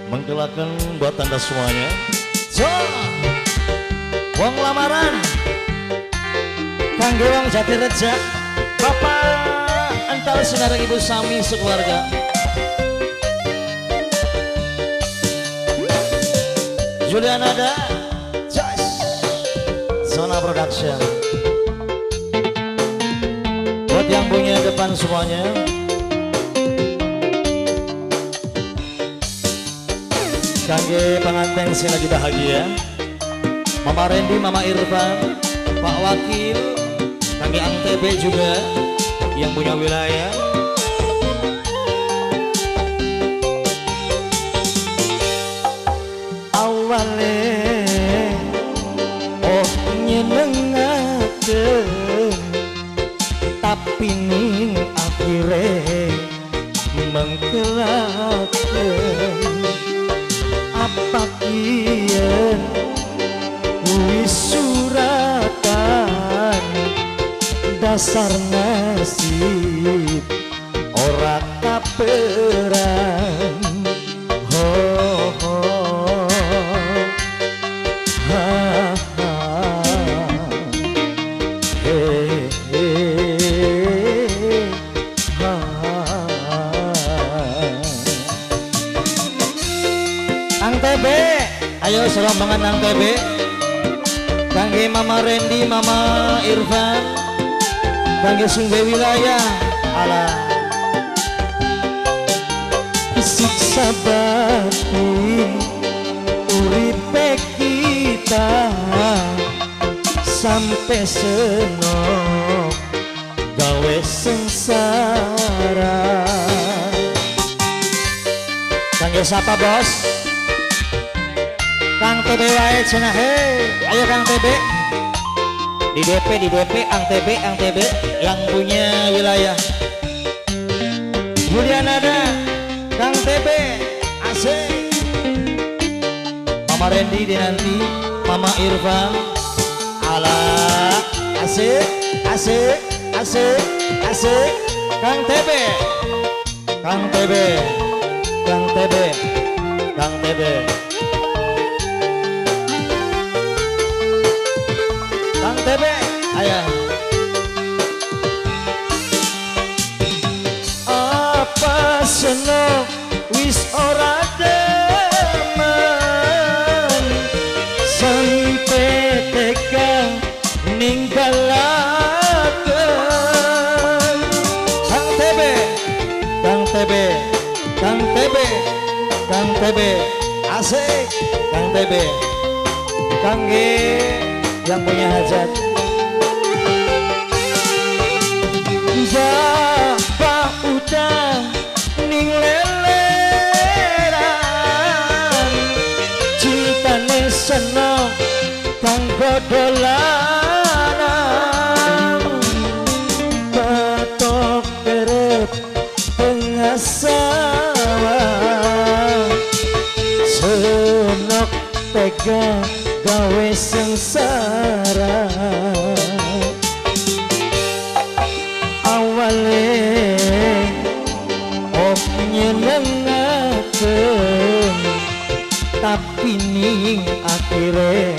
Mengkelakan buat anda semuanya. So, wong lamaran kangge wong Jatireja, Bapak Ental Sinareng Ibu Sami sekeluarga. Julianada, Josh, Zona Production. Buat yang punya depan semuanya. Kangge pengantin sing lagi bahagia, Mama Randy, Mama Irfan, Pak Wakil, kangge Ang TB juga yang punya wilayah. Awale oh nyenengaken, tapi ning akhire mengkelaken. Apa kian wis suratan dasar nasib ora kaperan. Ho ho ha ha he he ha. Ang TB, ayo serombongan Ang TB. Kangge Mama Randy, Mama Irfan, kangge sumber wilayah. Ala siksa batin uripe kita sampai senok gawe sengsara. Kangge siapa bos? Kang TB wae cenah he. Ayo Kang TB. Di DP, di DP, Ang TB, Ang TB yang punya wilayah. Julianada, Kang TB, asik. Mama Randy dinanti, Mama Irfan, ala asik, asik, asik, asik. Kang TB, Kang TB, Kang TB, Kang TB. Kang TB, ayo. Apa seneng wis ora demen sampe tega ninggalaken. Kang TB, Kang TB, Kang TB, Kang TB, asik. Kang TB, kangge yang punya hajat. Japa udah ning leleran, cintane seneng kanggo dolanan, batok kerep tengah sawah, senok tega gawe sengsara. Awale oh nyenengaken, tapi ning akhire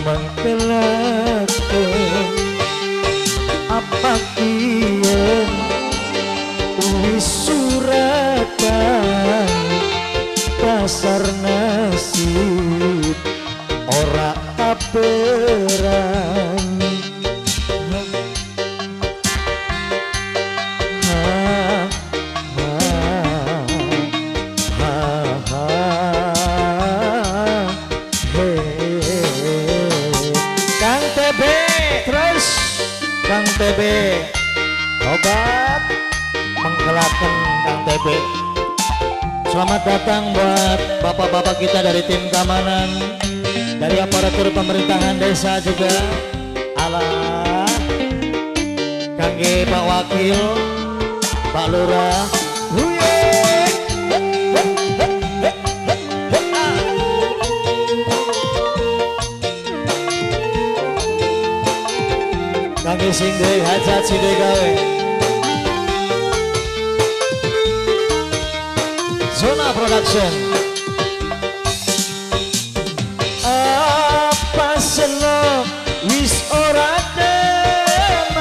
mengkelaken. Apa kiyen wis suratan dasar nasib ora kaperan. Ha ha ha ha he. Kang TB terus, Kang TB obat mengkelaken Kang TB. Selamat datang buat bapak-bapak kita dari tim keamanan, dari aparatur pemerintahan desa juga. Alah, kangge Pak Wakil, Pak Lurah. Kangge sing duwe hajat sing duwe gawe. Zona Production. Apa senok wis ora teman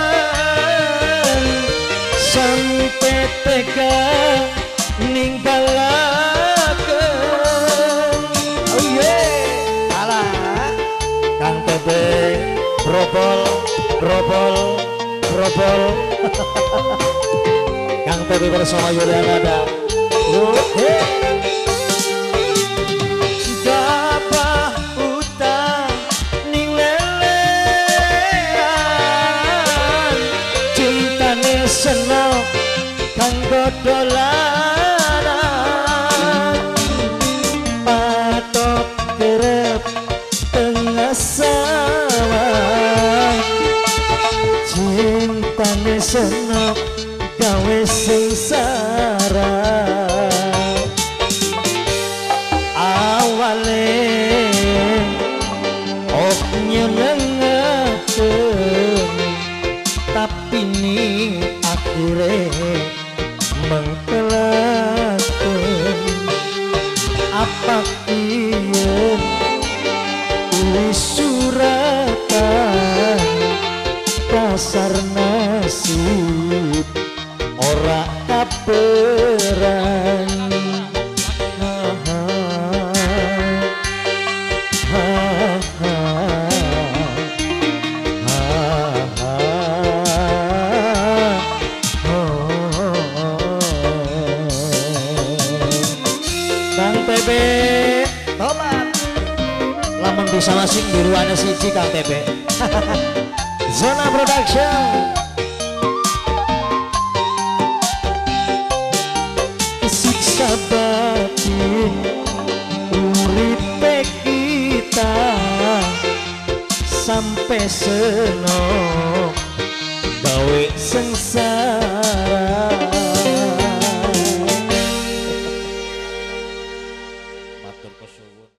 sampai tega ninggalaken. Oh yeah, alah Kang TB brobol brobol brobol. Kang TB bersama Yuliana. Oke. Gabah utang ning lelean, cintane senok kanggo dolanan, patok kerep tengah sawah, cintane senok gawe sengsara. Awale ok nyenengaken, tapi ning akhire mengkelaken. Apa kiyen wis suratan dasar nasib ora kaperan. Kang TB tobat lamun bisa masing biruane siji Kang TB. Zona Production. Siksa batin uripe kita sampai senok gawe sengsara.